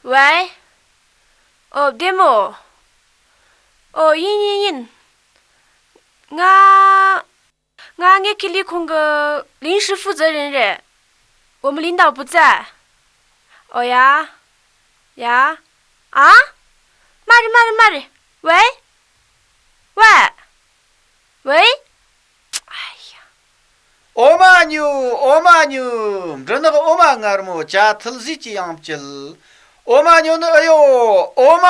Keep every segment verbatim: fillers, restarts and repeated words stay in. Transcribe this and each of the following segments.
喂། ཨོ། བདེ་མོ། ཨོ། ཡིན་ཡིན་ཡིན། ང་ང་ངེད་ཀྱི་ལས་ཁུངས་ཀྱི་临时负责人རེད། 我们领导不在。 ཨོ་ཡ། ཡ། ཨ། མ་རེད་མ་རེད་མ་རེད། ཝེ། ཝེ། ཝེ། ཨ་ཡ། འོ་མ་ཉོ། འོ་མ་ཉོ། འབྲུ་ནག་འོ་མ་མངར་མོ། ཇ་ཐུལ་ཟས་ཀྱི་ཡང་བཅུད། འོ་མ་ཉོ་ནི་ཨེ་ཡོད། འོ་མ།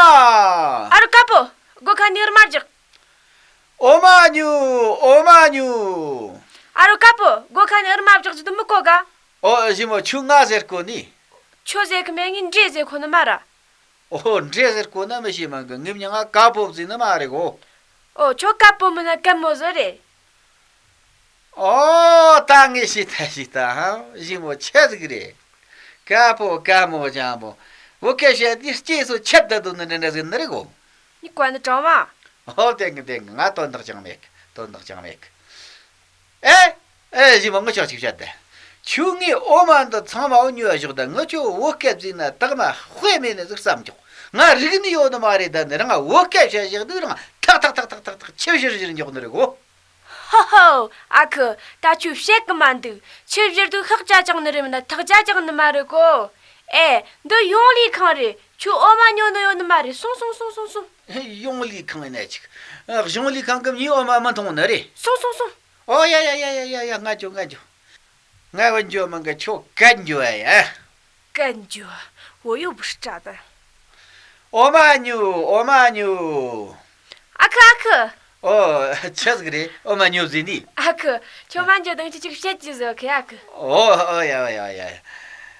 ཨ་རོ་དཀར་པོ། སྒོ་ཁ་ནས་རྨ་རྒྱག་འོ་མ་ཉོ། འོ་མ་ཉོ། ཨ་རོ་དཀར་པོ། སྒོ་ཁ་ནས་རྨ་རྒྱག་རྒྱུ་དེ་མི་གོ་ག་ཨོ། ཞི་མོ། ཁྱོད་ང་ཟེར་གོ་ནི། ཁྱོད་ཟེར་གི་མེད། ངས་འདྲེ་ཟེར་གོ་ནི་མ་ར། ཨོ། འདྲེ་ཟེར་གོ་ན་མི་ཤེས་མ་གི། ངེད་མྱིང་ང་དཀར་པོ་བཟོས་ནི་མ་རེད་གོ་ཨོ། ཁྱོད་དཀར་པོ་མིན་ན་དཀར་མོ་ཟིག་རེད། ཨོ། ད་ངས་ཤེས་ཐལ་ཤེས་ཐལ། ཧ། ཞི་མོ་ཆི་ཟིག་རེད། དཀར་པོ་དཀར་མོ་ཅང་པོ། བོད་སྐད་བཤད་དུས་སྐྱེས་སུ་ཆད་ད་དུ་ནི་འདྲ་འདྲ་ཟིག་ནི་རེད་གོ་ནི་བཀའ་ནི་དྲང་བ། ཨོ། དེང་གི་དེང་གི་ང་དོན་དག་ཅང་མེད་གི། དོན་དག་ཅང་མེད་གི། ཨེ། ཨེ། ཞི་མོ། ངི་ཆོག་ཅིག་བཤད་དེ། ཁྱོད་ངའི་འོ་མ་འདི་ཚང་མ་འོ་ཉོ་བ་ཞོག་ད། ངི་ཆོ་བོད་སྐད་བཟས་ན་དག་མ་དཔེ་མེད་ནི་ཟིག་བསམ་ཀྱོག་ང་རིག་ནི་ཡོད་ནི་མ་རེད། ད་ནི་རང་བོད་སྐད་བཤད་བཞག་དུས་རང་ཐག་ཐག་ཐག་ཐག་ཐག་ཐག་ཆུ་བཞུར་བཞུར་འཇོག་ནི་རེད་གོ་ཧོ་ཧོ། ཨ་ཁུ། ད་ཁྱོད་བཤད་གི་མ་འདུག་ཆུ་བཞུར་དུས་ཤག་ཅག་ཅང་ནི་རེད། མིན་ན་ཐག་ཅག་ཅང་ནི་མ་རེད་གོ་ཨེ། འདི་ཡོང་ལས་ཁང་རེད། ཁྱོད་འོ་མ་ཉོ་ནི་ཡོད་ནི་མ་རེད། སོང་སོང་སོང་སོང་སོང་། ཡོང་ལས་ཁང་ཡིན་ན་ཅིག་གཞུང་ལས་ཁང་གི་མྱིའི་འོ་མ་མི་འཐུང་ནི་རེད། སོང་སོང་སོང་། ཨོ་ཡ་ཡ་ཡ་ཡ་ཡ་ཡ། ང་འགྱོ། ང་འགྱོ། ང་བུད་འགྱོ་མིན་གི། ཁྱོད་གད་འགྱོ་ཨ་ཡ། གད་འགྱོ། 我又不是炸弹。 འོ་མ་ཉོ། འོ་མ་ཉོ། ཨ་ཁུ། ཨ་ཁུ། ཨོ། ཆི་ཟིག་རེད། འོ་མ་ཉོ་བཟས་ནི། ཨ་ཁུ། ཁྱོད་མ་འགྱོ་དང་ཅི་ཅིག་བཤད་ཀྱི་བཟོ་གི་ཨ་ཁུ། ཨོ། ཨོ་ཡ། ཨོ་ཡ། ཨོ་ཡ།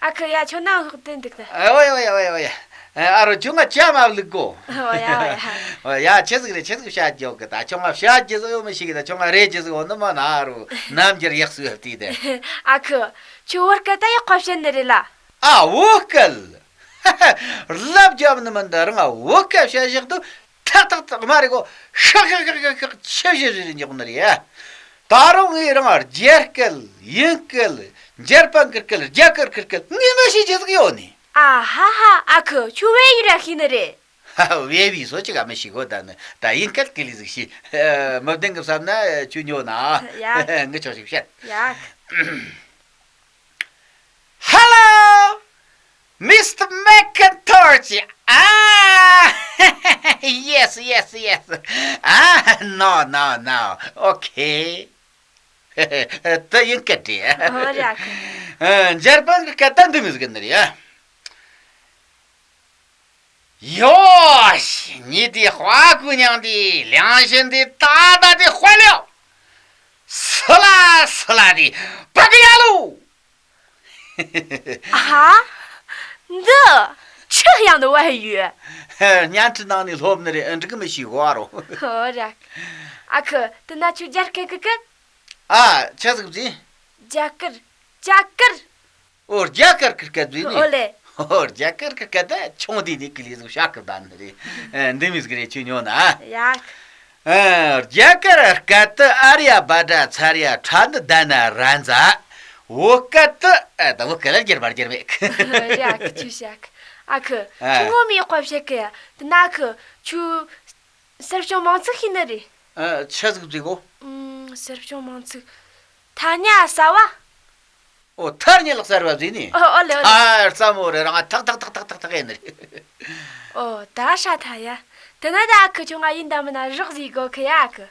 ཨ་ཁུ་ཡ། ཁྱོད་ནང་ཧོག་དེ་འདུག་ད། ཨོ་ཡ། ཨོ་ཡ། ཨོ་ཡ། ཨོ་ཡ། ཨ་རོ་ཁྱོད་ང་ཇ་མ་བླུག་གོ་ཨོ་ཡ། ཨོ་ཡ། ཨོ་ཡ། ཆི་ཟིག་རེད། ཆི་ཟིག་བཤད་རྒྱུ་གི། ད་ཁྱོད་ང་བཤད་རྒྱུ་ཟིག་ཡོད་མི་ཤེས་གི། ད་ཁྱོད་ང་རེད་རྒྱུ་ཟིག་ཡོད་ནི་མ་ན་རུ་ནམ་རྒྱུན་ཡག་སུ་ཡོད་དེ་དེ། ཨ་ཁུ། ཁྱོད་བོད་སྐད་ད་ཡག་པ་བཤད་ནི་རེད་ལ། ཨ། བོད་སྐད། ལབ་རྒྱབ་ནི་མིན། ད་རང་བོད་སྐད་བཤད་བཞག་དུས་ཐག་ཐག་ཐག་མ་རེད་གོ་ཤག་ཤག་ཤག་ཤག་ཤག་ཆི་བཞུར་བཞུར་འཇོག་ནི་རེད་ཡ། ད་རུང་ངས་རང་རྒྱ་སྐད། དབྱིན་སྐད། འཇར་པན་གི་སྐད། རྒྱ་གར་གི་སྐད་ངས་མི་ཤེས་རྒྱུ་ཟིག་ཡོད་ནི། ཨ་ཧ་ཧ། ཨ་ཁུ། ཁྱོད་བོད་ཡིག་ར་ཤེས་ནི་རེད། ཧ་ཧ། བོད་ཡིག་སོ་ཅིག་ག་མི་ཤེས་གོ་ད་ནི། ད་དབྱིན་སྐད་གི་ལི་ཟིག་ཤེས། མི་བདེན་གི་བསམ་ན་ཁྱོད་ཉོ་ན། ཡ། ངས་ཆོག་ཅིག་བཤད། ཡ། Hello, Mister McIntosh. Ah, yes, yes, yes. Ah, no, no, no. Okay. 这应该这样。 ཨོ་ར་ཁུ། 嗯，འཇར་པན་གི་སྐད་ད་འདི་མི་ཟིག་ནི་རེད་ཡ། 哟西，你的花姑娘的良心的大大的坏了，撕拉撕拉的，八个呀喽！ ཨ་ཧ། འདི་ཆི་ཡང་འདི་བལ་ཡོད། 娘知道你 སློབ་ནི་རེད། ཨ། འགྲིག་གི་མི་ཤེས་གོ་ཨ་རོ། ཨོ་ར། ཨ་ཁུ། དེ་ན་ཁྱོད་རྒྱ་སྐད་གི་སྐད། ཨ། ཆི་ཟིག་བཟས། རྒྱ་གར། རྒྱ་གར། ཨོ། རྒྱ་གར་གི་སྐད་བཟས་ནི། ཨོ་ལེ། ཨོ། རྒྱ་གར་གི་སྐད་དེ་ཆུང་དུས་ནས་གི་ལས་ཟིག་བཤད་གི་བསྡད་ནི་རེད། ཨ། འདི་མི་ཟིག་རེད། ཁྱོད་ཉོ་ན། ཡ། ཨ། རྒྱ་གར་སྐད་དེ། ཨརྱ་བྷ་དྲ་ཚརྱ་ཁྲ་འདི་ད་ན་ར་འཛ། བོད་སྐད་དེ། ཨ། ད་བོད་སྐད་ལ་བསྒྱུར་བ་བསྒྱུར་མེད་གི། རེད་ཨ་ཁུ། ཁྱོད་བཤད་གི། ཨ་ཁུ། ཨ། ཁྱོད་ངོ་མ་ཡག་པ་བཤད་གི་ཡ། དེ་ན་ཨ་ཁུ། ཁྱོད་ཟབ་སྦྱོང་མང་ཚིག་ཤེས་ནི་རེད། ཨ། ཆི་ཟིག་བཟས་གོ་ཨུམ། ཟབ་སྦྱོང་མང་ཚིག་ཐ་སྙད་གསར་བ། ཨོ། ཐ་སྙད་གསར་བ་བཟས་ནི། ཨོ། ཨོ་ལེ། ཨོ་ལེ། ཨ། རྩ་མོ་རེད། རང་ཐག་ཐག་ཐག་ཐག་ཐག་ཐག་ཡིན་ནི་རེད། ཨོ། ད་ཧྲ་ཐལ་ཡ། དེ་ན་ད་ཨ་ཁུ་ཁྱོད་ང་ཡིན་ད་མིན་ན་རོགས་ཟིག་དགོས་གི་ཡ་ཨ་ཁུ།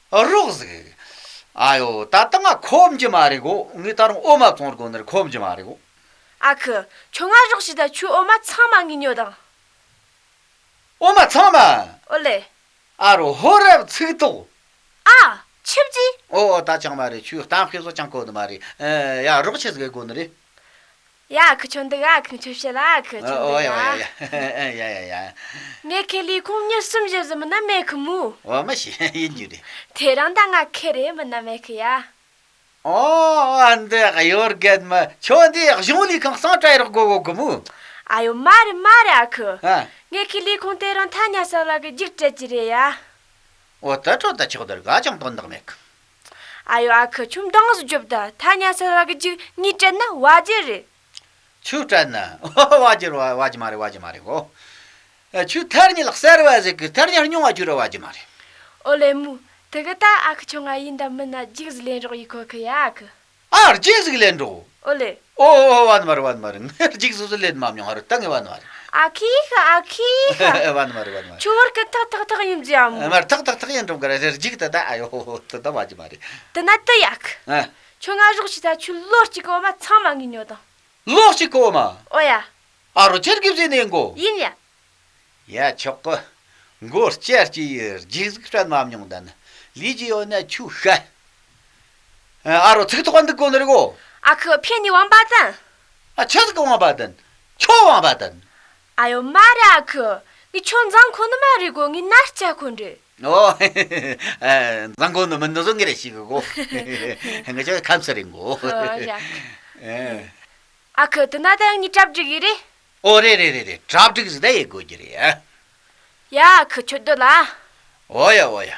ཨ། རོགས་ཟིག་ཨ་ཡོ། ད་ལྟ་ང་ཁོམ་གྱི་མ་རེད་གོ་ངས་ད་རུང་འོ་མ་བཙོང་དགོས་ནི་རེད། ཁོམ་གྱི་མ་རེད་གོ་ཨ་ཁུ། ཁྱོད་ང་རོགས་བྱེད་ད། ཁྱོད་འོ་མ་ཚང་མ་ངས་ཉོ་དང་། འོ་མ་ཚང་མ། ཨོ་ལེ། ཨ་རོ། ཧོ་རབ་ཚིག་ཐོག་ཨ། ཆི་བྱས། ཨོ། ཨོ། ད་ཅང་མ་རེད། ཁྱོས་གཏམ་དཔེ་བཟོ་ཅང་གོ་ནི་མ་རེད། ཨ། ཡ། རོགས་ཆི་ཟིག་དགོས་ནི་རེད། ཡ་ཨ་ཁུ་ཁྱོད་འདུག་ཨ་ཁུ་ཁྱོད་བཤད་ལ་ཨ་ཁུ་ཁྱོད་འདུག་ཨོ་ཡ། ཨོ་ཡ་ཡ། ཡ་ཡ་ཡ། ངེད་ཁེ་ལས་ཁོང་མྱི་གསུམ་བཞི་ཟིག་མིན་ན་མེད་གི་མོ། ཨོ་མ་ཤེས། ཡིན་རྒྱུ་རེད། དེ་རིང་ད་ང་ཁེ་རེད། མིན་ན་མེད་གི་ཡ། ཨོ། འདི་གཡོར་རྒན་མ། ཁྱོད་འདི་གཞུང་ལས་ཁང་གསང་གྲ་རོགས་དགོས་གོ་གི་མོ། ཨ་ཡོ། མ་རེད་མ་རེད་ཨ་ཁུ། ཨ། ངེད་ཁེ་ལས་ཁོང་དེ་རིང་ཐ་སྙད་གསར་བ་གི་རྒྱུགས་སྤྲད་ཀྱི་རེད་ཡ། ཨོ། ད་སྤྲོད་ད་ཆོག་ད་ར། ག་ཅང་དོན་དག་མེད་གི། ཨ་ཡོ་ཨ་ཁུ་ཁྱོད་འདང་ཟིག་རྒྱོབ་ད། ཐ་སྙད་གསར་བ་གི་རྒྱུགས་ངས་སྤྲད་ན་བ་རྒྱུ་རེད། ཆུ་སྤྲད་ན། བ་ཅི་ར་བ་ཅི་མ་རེད། བ་ཅི་མ་རེད་གོ། ཆུ་ཐར་ཉི་ལག་གསར་བ་ཟིག་གི་ཐར་ཉི་རྙུང་བ་ཆུ་ར་བ་ཅི་མ་རེད། ཨོ་ལེ་མུ། དེ་གི་ད་ཨ་ཁུ་ཁྱོད་ང་ཡིན་ད་མིན་ན་རྒྱུགས་ཟིག་ལེན་རོགས་ཡི་གོ་གི་ཡ་ཨ་ཁུ། ཨ་རྒྱུགས་ཟིག་ལེན་རོགས། ཨོ་ལེ། ཨོ་ཨོ་ཨོ་བ་ནི་མ་རེད། བ་ནི་མ་རེད། ངས་རྒྱུགས་སོ་སོ་ལེན་མ་མྱོང་། ཨ་རོ་ད་ངས་བ་ནི་མ་རེད། ཨ་ཁི་ཧ་ཨ་ཁི་ཧ། བ་ནི་མ་རེད། བ་ནི་མ་རེད། ཁྱོད་བར་གི་ཐག་ཐག་ཐག་ཡིན་ཟེ་ཨ་མུ། མ་རེད། ཐག་ཐག་ཐག་ཡིན་འགྲོ་གི་རེད། རྒྱུགས་ད་ད་ཨ་ཡོ་ད་ད་བ་ཅི་མ་རེད། དེ་ན་དེ་ཡ་ཁུ། ཨ། ཁྱོད་ང་རོགས་བྱེད་ད། ཁྱོད་ལོ་གཅིག་གི་འོ་མ་ཚང་མ་ངས་ཉོ་དང་། ལོ་གཅིག་གི་འོ་མ། ཨོ་ཡ། ཨ་རོ་ཁྱེར་གི་བཟས་ནས་འགོ། ཡིན་ཡ། ཡ་ཆོག་གི། མགོ་སྐྱ་སྐྱེ་ཡི་རྒྱུགས་ཟིག་སྤྲད་མ་མྱོང་ད་ནི། ལས་ཀྱི་ཡོད་ན་ཁྱོད་ཤ། ཨ་རོ་ཚིག་ཐོག་འདུག་གོ་ནི་རེད་གོ། ཨ་ཁུ་ཕྱི་ནས་དབང་པ་དན། ཨ་ཆི་ཟིག་གི་དབང་པ་དན། ཁྱོད་དབང་པ་དན། ཨ་ཡོ་མ་རེད་ཨ་ཁུ། ངས་ཁྱོད་འཛིང་གོ་ནི་མ་རེད་གོ། ངས་ནར་སྐྱ་གོ་འདྲི། ཨོ། འཛིང་གོ་ནི་མིན་ནི་བཟོ་ངེ་རེ་ཞིག་གི་གོ། ང་ཆོ་ཁམས་སུ་རིང་གོ། ཨོ་རེད་ཨ་ཁུ། ཨ་ཁུ་དེ་ན་ད་ཡང་ངས་གྲ་སྒྲིག་ཡི་རེད། ཨོ་རེད་རེད་རེད་རེད། གྲ་སྒྲིག་ཟིག་ད་ཡེ་དགོས་ཀྱི་རེད་ཨ། ཡ་ཁུ་ཁྱོད་སྡོད་ལ། ཨོ་ཡ་ཨོ་ཡ།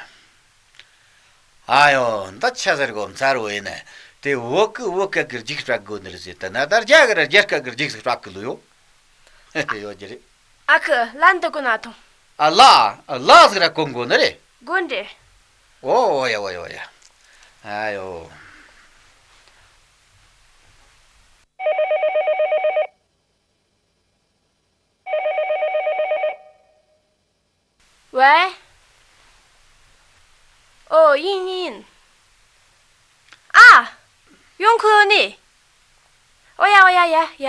ཨ་ཡོ་འདི་ཆི་ཟེར་གོ། མཚར་བོ་ཡིན་ན། དེ་བོད་གི་བོད་སྐད་གི་རྒྱུགས་སྤྲད་དགོས་ནི་རེད་ཟེར། དེ་ན་ད་རྒྱ་གི་ར་རྒྱ་སྐད་གི་རྒྱུགས་ཟིག་སྤྲད་གི་ལོ་ཡོ། ཡོད་ཀྱི་རེད། ཨ་ཁུ་ལ་འདི་གོ་ན་ཐོང་། ཨ་ལ་ཨ་ལ་ཟིག་ར་གོ་དགོས་ནི་རེད། དགོས་འདྲེ། ཨོ་ཨོ་ཡ་ཨོ་ཡ་ཨོ་ཡ། ཨ་ཡོ། ཝེ། ཨོ་ཡིན་ཡིན། ཨ། ཡོང་ཁུ་ནི། ཨོ་ཡ་ཨོ་ཡ་ཡ་ཡ།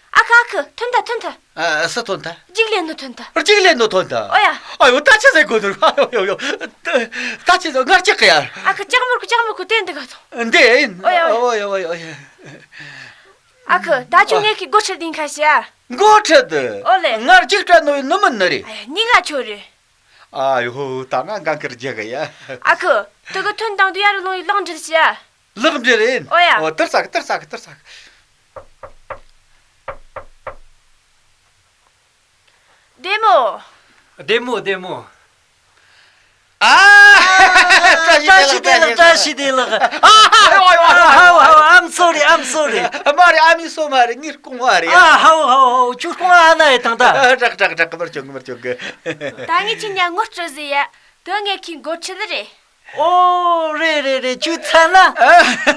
ཨ་ཁུ་ཨ་ཁུ་ཐོན་ཐལ་ཐོན་ཐལ། ཨ་སུ་ཐོན་ཐལ། རྒྱུགས་ལེན་ནོ་ཐོན་ཐལ། རྒྱུགས་ལེན་ནོ་ཐོན་ཐལ། ཨོ་ཡ། ཨ་ཡོ་ད་ཆི་ཟེར་དགོས་འདུག་ཨ་ཡོ་ཡོ་ཡོ། ད་ཆི་ཟེར། ངར་ཅག་གི་ཡ། ཨ་ཁུ་ལྕགས་མོར་ཁུ་ལྕགས་མོར་ཁུ་དེ་འདི་ག་ཐོང་། འདི་ཡིན། ཨོ་ཡ་ཨོ་ཡ། ཨོ་ཡ་ཨོ་ཡ་ཨོ་ཡ། ཨ་ཁུ་ད་ཁྱོད་ངེད་ཀྱི་སྒོ་ཁྲིད་དེ་ཁ་ཤས་ཨ། སྒོ་ཁྲིད་དུ། ཨོ་ལེ། ངར་ཅིག་སྤྲད་ནོ་ཡིན་ནི་མིན་ནི་རེད། ཨ་ཡ་གཉིས་ཀ་ཁྱོད་རེད། ཨ་ཡོ་ད་ང་འགན་ཁུར་རྒྱག་གི་ཡ། ཨ་ཁུ་དེ་གི་ཐོན་དང་དུ་ཡར་ལོང་ཡི་ལག་འབྲེལ་ཤས་ཨ། ལག་འབྲེལ་རེད། ཨོ་ཡ། ཨོ་དིར་ས་གི་དིར་ས་གི་དིར་ས་གི། བདེ་མོ། བདེ་མོ་བདེ་མོ། ཨ། བཀྲ་ཤིས་བདེ་ལེགས། བཀྲ་ཤིས་བདེ་ལེགས། ཨ་ཧ་ཧ་ཧ། I'm sorry, I'm sorry. མ་རེད། ཨ་མི་སོ་མ་རེད། ངའི་རྐང་བ་རེད། ཨ་ཧ་ཧ་ཧ། ཁྱོད་རྐང་བ་ཨ་ན་ཡི་དང་ད། ཨ་དྲག་དྲག་དྲག་མར་བཅུག་མར་བཅུག་ད་ངས་ཁྱེད་ཉ་ངོ་སྤྲོད་ཟེར་ཡ། དོན་ངས་ཁྱེད་འགོ་ཁྲིད་རེད། ཨོ་རེད་རེད་རེད། ཁྱོད་མཚན་ན།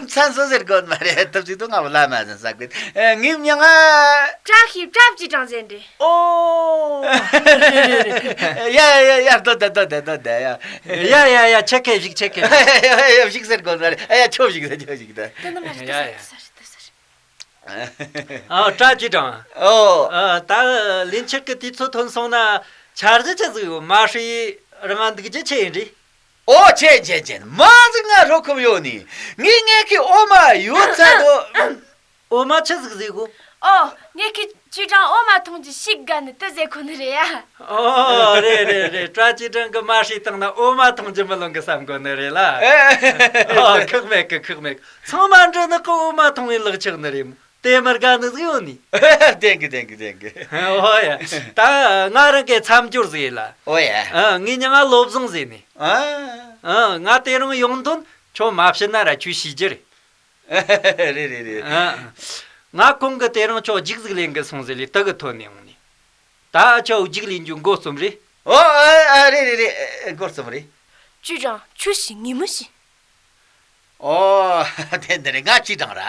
མཚན་སོ་ཟེར་དགོས་མ་རེད། ཐབས་ཅིག་ཏུ་ང་བ་ལ་མ་ཟིན་ས་དགོས། ངའི་མྱིང་ང་། བཀྲ་ཤིས་བཀྲ་ཅི་དྲང་ཟེར་འདྲི། ཨོ། རེད་རེད་རེད། ཡ་ཡ་ཡ་ཡ། ལྡོད་ད་ལྡོད་ད་ལྡོད་ད་ཡ། ཡ་ཡ་ཡ། ཆེ་གེ་བཞུགས། ཆེ་གེ་བཞུགས། ཡ་ཡ་ཡ། བཞུགས་ཟེར་དགོས་མ་རེད། ཨ་ཡ་ཁྱོད་བཞུགས་ད། ཁྱོད་བཞུགས་ད། དེ་ནི་མ་རེད། ཡ་ཡ། དེ་ས་རེད། དེ་ས་རེད། ཨ་བཀྲ་ཅི་དྲང་། ཨོ། ཨ་ད་ལིན་ཆེར་གི་དུས་ཚོད་ཐོན་སོང་ན་འཆར་གཞི་ཆི་ཟིག་ཡོད། མ་ཧྲི་རང་འདུག་རྒྱུ་ཆི་ཡིན་རེད། ཨོ་ཆེན་ཆེན་ཆེན། མ་ཟིག་ང་རོ་ཁུབ་ཡོད་ནི། ངས་ངས་ཁི་ཨོ་མ་ཡོད་ཚད་དོ། ཨོ་མ་ཆི་ཟིག་ཟེར་གོ། ཨོ་ངས་ཁི་ཅི་དྲང་ཨོ་མ་ཐོང་ཅི་ཤིག་དགའ་ནི་དེ་ཟེར་གོ་ནི་རེད་ཡ། ཨོ་རེད་རེད་རེད། བཀྲ་ཅི་དྲང་གི་མ་ཧྲི་བཏང་ན་ཨོ་མ་ཐོང་ཅི་མི་ལོང་གི་བསམ་གོ་ནི་རེད་ལ། ཨོ་ཁག་མེད་གི་ཁག་མེད་གི། ཚང་མ་འདྲི་ནི་གི་ཨོ་མ་ཐོང་བའི་ལག་ཆགས་ནི་རེད་མོ། དེ་མི་དགའ་ནི་ཟིག་ཡོད་ནི། བདེན་གི་བདེན་གི་བདེན་གི། ཨོ་ཡ། ད་ང་རང་གི་མཚམས་སྦྱོར་ཟིག་ཡིན་ལ། ཨོ་ཡ། ཨ་ངའི་མྱིང་ང་བློ་བཟང་ཟེར་ནི། ཨ། ཨ་ང་དེ་རིང་ཡོང་དོན་ཁྱོད་མ་བཤད་ན་ར་ཁྱོད་ཤེས་རྒྱུ་རེད། རེད་རེད་རེད། ཨ། ང་ཁོང་གི་དེ་རིང་ཁྱོད་རྒྱུགས་ཟིག་ལེན་གི་སོང་ཟེར་ལས་དེ་གི་ཐོན་ནས་ཡོང་ནི། ད་ཁྱོད་རྒྱུགས་ལེན་རྒྱུ་འགོ་རྩོམ་རེད། ཨོ་ཨ་ཨ་རེད་རེད་རེད། འགོ་རྩོམ་རེད། ཅུ་ཀྲང་ཁྱོད་ཤི་ངས་མི་ཤི། ཨོ། དེ་འདི་རེད། ང་ཅི་དྲང་ར།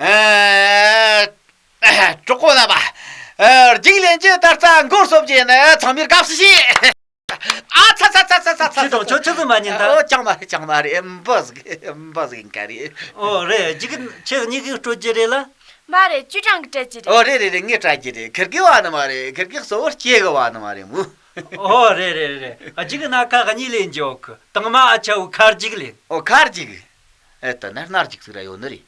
ཨ། གྲོགས་པོ་རྣམ་པ། ཨ། རྒྱུགས་ལེན་གྱི་ད་ལྟ་འགོ་རྩོམ་གྱི་ནི་ཚང་མས་དགའ་བསུ་ཞུ། ཨ་ཚ་ཚ་ཚ། ཅི་དང་ཁྱོད་ཆི་ཟིག་མ་ཉན་ད། ཨོ་ཅང་མ་རེད། ཅང་མ་རེད། འབུ་ཟིག་འབུ་ཟིག་ཡིན་ཀ་རེད། ཨོ་རེད། རྒྱུགས་ཁྱེད་གཉིས་ཀྱིས་སྤྲོད་རྒྱུ་རེད་ལ། མ་རེད། ཅུ་ཀྲང་གིས་སྤྲད་རྒྱུ་རེད། ཨོ་རེད་རེད་རེད། ངས་སྤྲད་རྒྱུ་རེད། ཁིར་གི་བ་ནི་མ་རེད། ཁིར་གི་གསོ་བོ་སྐྱེ་གི་བ་ནི་མ་རེད་མོ། ཨོ་རེད་རེད་རེད། ཨ་རྒྱུགས་ན་ཁ་གཉིས་ལེན་རྒྱུ་ཡོད་གི། དང་མ་ཨ་ཆ་བོ་ཁ་རྒྱུགས་ལེན། ཨོ་ཁ་རྒྱུགས། ཨེ་ད་ན་སྣ་རྒྱུགས་ཟིག་ར་ཡོད་ནི་རེད།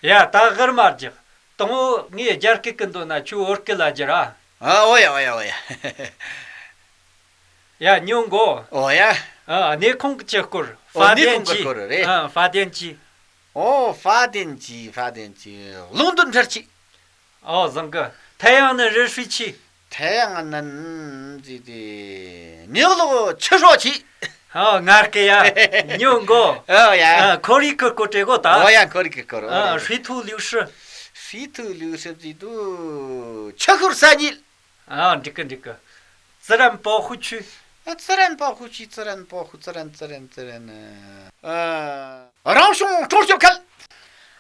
ཡ་ད་གར་མ་རྒྱག། དང་བོ་ངས་རྒྱ་སྐད་ཀྱི་འདོད་ན་ཁྱོད་བོད་སྐད་ལ་བསྒྱུར་ཨ། ཨ་ཨོ་ཡ་ཨོ་ཡ་ཨོ་ཡ། ཡ་ཉོ་འགོ། ཨོ་ཡ། ཨ་གནས་ཁང་གི་ཆུ་སྐོར། ཨོ་ཧྥ་གནས་ཁང་གི་སྐོར་རེད། ཨ་ཧྥ་དན་ཅི། ཨོ་ཧྥ་དན་ཅི་ཧྥ་དན་ཅི། ལུང་འདི་འཕྲུལ་ཆས། ཨོ་བཟང་གི། 太阳能热水器། 太阳能这这ཉི་གློག་ཆུ་སྲོག་ཆས། ཨོ་ངར་སྐད་ཡ། ཉོ་འགོ། ཨོ་ཡ། ཨ་ཁོར་ཡུག་གི་སྐོར་བྲིས་གོ་ད། ཨོ་ཡ་ཁོར་ཡུག་གི་སྐོར། ཨ་水土流失།一头六十几度，吃口三年。 ཨ། འགྲིག་གི་འགྲིག་གི། 自然保护区。 ཨ། 自然保护区，自然保护，自然，自然，自然。 ཨ། རང་བྱུང་སྲུང་སྐྱོབ་ཁུལ།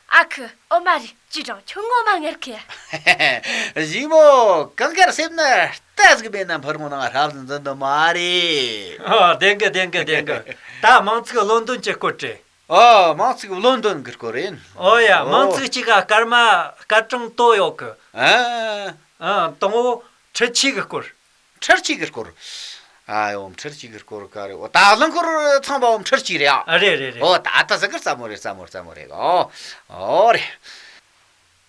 ཨ་ཁུ། ཨོ་མ་རེད། ཅི་གྲང་ཁྱོད་ངོ་མ་ངར་ཁི་ཡ། ཞི་མོ། གང་གར་སེམས་ན་རྟ་ཟིག་མེད་ན་ཕར་ངོ་ན་ཧྲབ་ཟིན་ཟིན་དུ་མ་རེད། ཨོ། བདེན་གི་བདེན་གི་བདེན་གི། ད་མིང་ཚིག་ལོན་དོན་གྱི་སྐོར་རེད། ཨོ། མིང་ཚིག་ལོན་དོན་གྱི་སྐོར་རེད། ཨོ་ཡ། ཨོ། མིང་ཚིག་གཅིག་ག་སྐར་མ་སྐར་གྲངས་དོ་ཡོད་གི། ཨ། ཨ། དང་བོ་འཕྲུལ་ཆས་གི་སྐོར། འཕྲུལ་ཆས་ཀྱི་སྐོར། ཨ་ཡོ། འཕྲུལ་ཆས་ཀྱི་སྐོར་ག་རེ། འོ། ད་རླངས་འཁོར་ཚང་པའོ་འཕྲུལ་ཆས་རེད་ཨ། ཨ། རེད་རེད་རེད། འོ། ད་ད་ཟེར་གི། རྩ་མོ་རེད། རྩ་མོ་རེད། རྩ་མོ་རེད། ཨོ། ཨོ་རེད།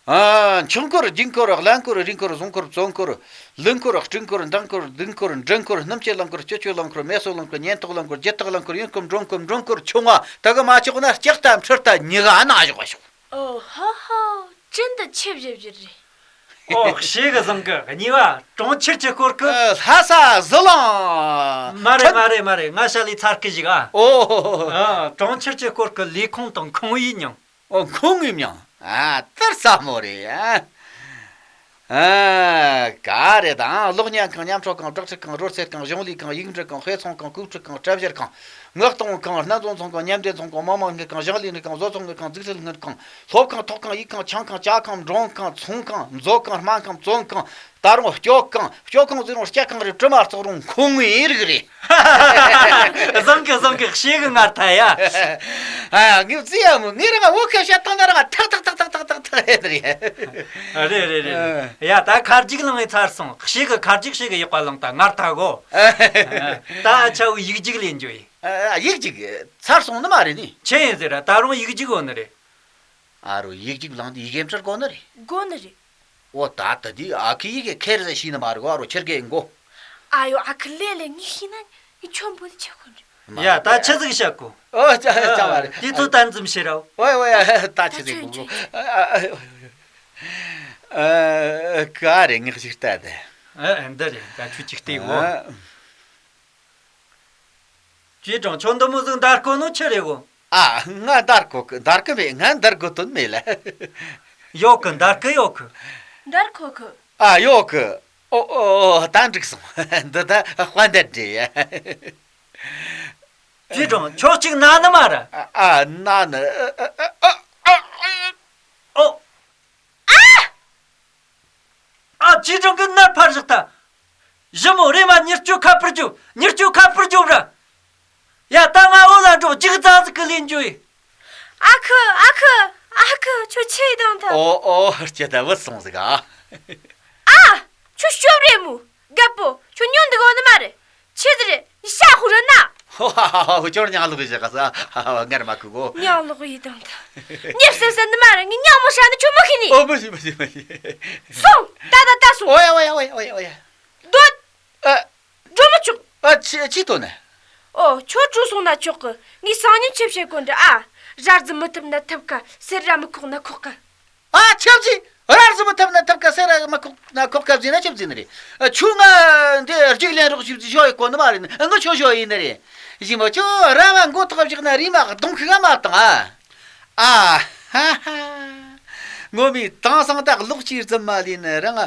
ཨ། ཆུ་འཁོར། རྒྱུག་འཁོར། རླངས་འཁོར། རི་འཁོར། རྫོང་འཁོར། བཙོན་འཁོར། ལུད་འཁོར། སྤྲུག་འཁོར། འདང་འཁོར། ལྡིང་འཁོར། འབྲུ་འཁོར། སྣུམ་སྐྱེལ་རླངས་འཁོར། སྤྱི་སྤྱོད་རླངས་འཁོར། མེ་གསོད་རླངས་འཁོར། ཉེན་རྟོག་རླངས་འཁོར། རྒྱུ་ཐག་རླངས་འཁོར། ཡུན་སྐོར། འགྲོ་འཁོར། འགྲོ་འཁོར། ཆུང་བ། དེ་གི་མ་ཆོག་ན་ལྕགས་རྟ། འཕྲུལ་རྟ་ཉི་ག་ན་ཞོག་ཞོག་ཨོ་ཧ་ཧ། ཅི་འདི་ཆེ་བཞི་བཞི་རེད། ཨོ། ཞེ་གི་བཟང་གི། གཉིས་པ་གྲོང་ཁྱེར་གྱི་སྐོར་གི། ལྷ་ས་ཟི་ལིང་། མ་རེད་མ་རེད་མ་རེད། ང་ཞ་ལི་ཚར་གི་ཞིག་ཨ། ཨོ། ཨ། གྲོང་ཁྱེར་གྱི་སྐོར་གི་ལས་ཁུངས་དང་ཁང་བའི་མྱིང་། ཨོ། ཁང་བའི་མྱིང་། ཨ། དེ་རྩ་མོ་རེད་ཨ། ཨ། ག་རེ་དང་། གློག་བརྙན་ཁང་། མཉམ་འཕྲོ་ཁང་། དྲག་ཁྲིད་ཁང་། རོལ་རྩེད་ཁང་། གཞུང་ལས་ཁང་། ཡིག་འབྲི་ཁང་། དཔེ་ཚོང་ཁང་། སྐུག་ཕྲུག་ཁང་། གྲལ་བཤེར་ཁང་། ངག་གཏོང་ཁང་། སྣ་འཛོམས་ཚོང་ཁང་། མཉམ་འབྲེལ་ཚོང་ཁང་། མི་མང་དངུལ་ཁང་། གཞུང་ལས་དངུལ་ཁང་། བཟོ་ཚོང་དངུལ་ཁང་། རྫིག་སྒྲིལ་དངུལ་ཁང་། སློབ་ཁང་། ཐོག་ཁང་། ཡིག་ཁང་། ཆང་ཁང་། ཇ་ཁང་། མགྲོན་ཁང་། ཚོང་ཁང་། མཛོད་ཁང་། སྨན་ཁང་། བཙོན་ཁང་། ད་རུང་སྐྱོ་ཁང་། སྐྱོ་ཁང་ཟེར་རུང་སྐྱ་ཁང་རེད། དྲི་མ་བརྩེགས་རུང་ཁང་བའི་རིགས་རེད། བཟང་གི་བཟང་གི། ཞེ་གི་ངར་ཐལ་ཡ། ཨ། ངས་བརྩི་ཡ་མོ། ངས་རང་བོད་སྐད་བཤད་སྟངས་ན་རང་ཐག་ཐག་ཐག་ཐག་ཡེད་རེད། རེད་རེད་རེད། ཡ། ད་ཁ་རྒྱུག་ལངས་ཚར་སོང་། ཞེ་གི་ཁ་རྒྱུག་ཞེ་གི་ཡག་པ་ལངས་ད། ངར་ཐལ་གོ། ད་ཆ་བོ་ཡིག་རྒྱུགས་ལེན་རྒྱུ་ཡིན། ཨ། ཡིག་རྒྱུགས་ཚར་སོང་ནི་མ་རེད་ནི། ཆི་ཡིན་ཟེར་ར། ད་རུང་ཡིག་རྒྱུགས་ཡོད་ནི་རེད། ཨ་རོ། ཡིག་རྒྱུགས་ལངས་དུས་ཡི་གེ་འབྲི་དགོས་ནི་རེད། དགོས་ནི་རེད། འོ། ད་ད་དུས་ཨ་ཁུ་ཡི་གེ་ཁེར་ཟ་ཤེས་ནི་མ་རེད་གོ། ཨ་རོ། ཁྱེར་གི་ཡིན་གོ། ཨ་ཡོ། ཨ་ཁུ་ལེ་ལེ། ངས་ཤེས་ན་ངས་ཁྱོད་འབོད་ཆེ་ཁོ་འདྲི། ཡ། ད་ཆི་ཟིག་བཤད་གོ། ཨོ། ཅ་ཅ་བ་རེད། དེ་ཚོ་ད་འཛིན་བྱེད་ར། ཨོ་ཨོ་ཨོ། ད་ཆི་ཟིག་གོ། ཨ་ཨ་ཨ། ག་རེ་ངག་ཅིག་ལྟ་དེ། ཨ། འདི་རེད། ད་ཁྱོད་ཅིག་ལྟོས་གོ། ཨ། ཅི་གྲང་ཁྱོད་འདི་མོ་ཟིག་འདར་གོ་ནོ་ཆི་རེད་གོ། ཨ། ང་འདར་གོ་གི། འདར་གི་མེད། ང་འདར་དགོས་དོན་མེད་ལ། ཡོད་གི། འདར་གི་ཡོད་གི། འདར་གོ་གི། ཨ། ཡོད་གི། ཨོ་ཨོ་ཨོ། ད་འགྲིག་སོང་། འདི་ད་དཔལ་འདར་འདྲེ་ཡ། ཅི་གྲང་ཁྱོད་ཅིག་ན་ནི་མ་ར། ཨ། ཨ། ན་ནི། ཨོ། ཨ། ཅི་གྲང་གི་ནར་ཕར་བཞག་ད། ཞི་མོ། རེམ་མ་མྱུར་སྐྱོབ་ཁ་པར་རྒྱོབ། མྱུར་སྐྱོབ་ཁ་པར་རྒྱོབ་ར། ཡ། ད་ང་འོ་ལ་འགྲོ། ཅིག་ཙག་ཙིག་གི་ལེན་རྒྱུ་ཡིན། ཨ་ཁུ། ཨ་ཁུ། ཨ་ཁུ། ཁྱོད་ཆི་ཡི་དང་ཐལ། ཨོ་ཨོ། སྐྱིད་ད་བུད་སོང་ཟིག་ཨ། ཨ། ཁྱོད་སྐྱོབ་རེད་མོ། རྒད་པོ། ཁྱོད་ཉོན་འདི་གོ་ནི་མ་རེད། ཆི་ཟིག་རེད། ནི་ཤ་ཧུ་ར་ན། ཧོ་ཧ་ཧ་ཧ། ཁྱོད་ཉག་ལོག་གི་བཞག་ག་ས། ཧ་ཧ། ངར་མ་ཁུ་གོ། ཉག་ལོག་ཡི་དང་ཐལ། ཉེབ་སེ་སེ་ནི་མ་རེད། ངས་ཉག་མོ་ཧྲ་ནི་ཁྱོད་མི་ཤེས་ནི། ཨོ། མི་ཤེས་མི་ཤེས་མི་ཤེས། སོང་། ད་ད་ད་སོང་། ཨོ་ཡ་ཨོ་ཡ་ཨོ་ཡ་ཨོ་ཡ་ཨོ་ཡ། སྡོད། ཨ། འགྲོ་མི་ཆོག་ཨ། ཆི་ཆི་ཐོན་ནས། ཨོ། ཁྱོད་འགྲོ་སོང་ན་ཆོག་གི། ངས་སང་ཉིན་ཆི་བྱེད་དགོས་འདྲི་ཨ། ར་རྫི་མི་ཐུབ་ན་ཐུབ་ཀ། སེར་ར་མི་ཁོག་ན་ཁོག་ཀ། ཨ། ཆབ་ཅིག་ར་རྫི་མི་ཐུབ་ན་ཐུབ་ཀ། སེར་ར་མི་ཁོག་ན་ཁོག་ཀ་ཟེར་ན་ཆབ་ཟིན་ནི་རེད། ཨ། ཁྱོད་ང་འདི་རྒྱུགས་ལེན་རོགས་ཞུ་ཞུ་ཡི་གོ་ནི་མ་རེད། ཨ། ང་ཁྱོད་ཞུ་ཡི་ནི་རེད། ཞི་མོ། ཁྱོད་ར་བ་མགོ་ཐོག་བཞག་ན་རེམ་མ་གདོང་ཁུག་ག་མ་བཏང་ཨ། ཨ་ཧ་ཧ། ངོ་མས་དེང་སང་ད་ལོག་ཅིག་རྫུན་མ་ལས་ནི་རང་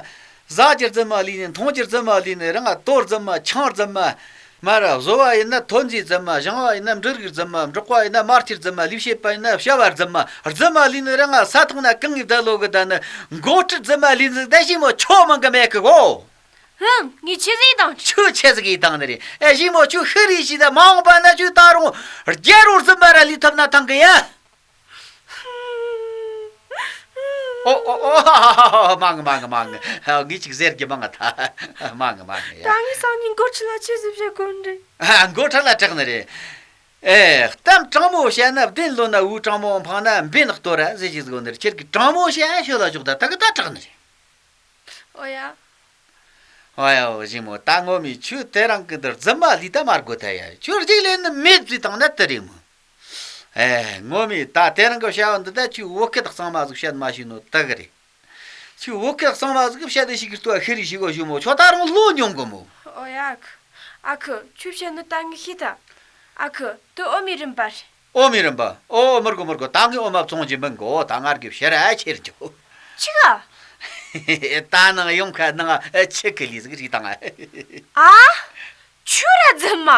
ཟ་རྒྱུ་རྫུན་མ་ལས་ནི། འཐུང་རྒྱུ་རྫུན་མ་ལས་ནི་རང་དོར་རྫུན་མ། ཆང་རྫུན་མ། མར་བཟོ་བ་ཡིན་ན་ཐོན་རྫས་རྫུན་མ། བཞེངས་བ་ཡིན་ན་འབྲུ་རིགས་རྫུན་མ། འབྲོག་པ་ཡིན་ན་མར་ཁྱེར་རྫུན་མ། ལས་བྱེད་པ་ཡིན་ན་བྱ་བ་རྫུན་མ། རྫུན་མ་ལས་ནི་རང་ས་ཐོག་ན་གང་ངེས་བསྡད་ལོ་གི། ད་ནི་མགོ་ཁྲིད་རྫུན་མ་ལས་ནི། ད་ཞི་མོ་ཁྱོད་མང་གི་མེད་གི་གོ། ཧུམ། ངས་ཆི་ཟིག་དང་། ཁྱོད་ཆི་ཟིག་གིས་དང་ནི་རེད། ཨེ། ཞི་མོ། ཁྱོད་ཤི་རེ་ཤི་ད། མ་འོངས་པ་ན་ཁྱོད་ད་རུང་རྒྱལ་པོ་རྫུན་མ་ར་ལས་ཐུབ་ན་ཐང་གི་ཡ། ཨོ་ཨོ་ཨོ། མང་མང་མང་། ངས་ཅིག་ཟེར་གི་མང་ད། མང་མང་ཡ། ད་ངས་སང་ཉིན་མགོ་ཁྲིད་ལ་ཆི་ཟིག་བྱེད་དགོས་འདྲི། ཨ། མགོ་ཁྲིད་ལ་དྲག་ནི་རེད། ཨེ། གཏམ་དྲང་མོ་བཤད་ན་བདེན། ལོ་ན་འུ་དྲང་མོ་འཕངས་ན་འབེན་གཏོར་ར་ཟེར་གྱི་ཟིག་ནི་རེད། ཁྱེད་ཀྱིས་དྲང་མོ་བཤད་ཤོད་ལ་ཞོག་ད་ད་གི་ད་དྲག་ནི་རེད། ཨོ་ཡ། ཨོ་ཡ། ཨོ། ཞི་མོ། ད་ངོ་མས་ཁྱོད་དེ་རིང་གི་འདིར་རྫུན་མ་ལས་ད་མ་དགོས་ཐལ་ཡ། ཁྱོད་རྒྱུགས་ལེན་ནི་མེད་བཟོས་བཏང་ན་དེ་རེད་མོ། ཨེ། ངོ་མས་ད་དེ་རིང་གི་བྱ་བ་འདི་ད་ཁྱོད་བོད་སྐད་གཙང་མ་ཟིག་བཤད་མ་ཤེས་ནོ་དེ་གི་རེད། ཁྱོད་བོད་སྐད་གཙང་མ་ཟིག་བཤད་དེ་ཞིག་གི་ལྟོས་ཤི་རེ་ཤི་གོ། ཞི་མོ། ཁྱོད་ད་རུང་ལོ་ཉུང་གི་མོ། ཨོ་ཡ། ཨ་ཁུ། ཨ་ཁུ། ཁྱོད་བཤད་ནི་ད་ངས་ཤེས་ད། ཨ་ཁུ། དེ་འོ་མའི་རིན་པ་རེད། འོ་མའི་རིན་པ། ཨོ། མི་དགོས་མི་དགོས། ད་ངས་འོ་མ་བཙོང་རྒྱུ་མིན་གོ། ད་ང་རྒྱུ་ཕྱིར་ཨ་ཁྱེར་འགྱོ། ཆི་ག་ད་ནང་ཡོང་ཁ་ནང་ཆི་གི་ལི་ཟིག་རིག་དང་། ཨ། ཆུ་ར་རྫི་མ།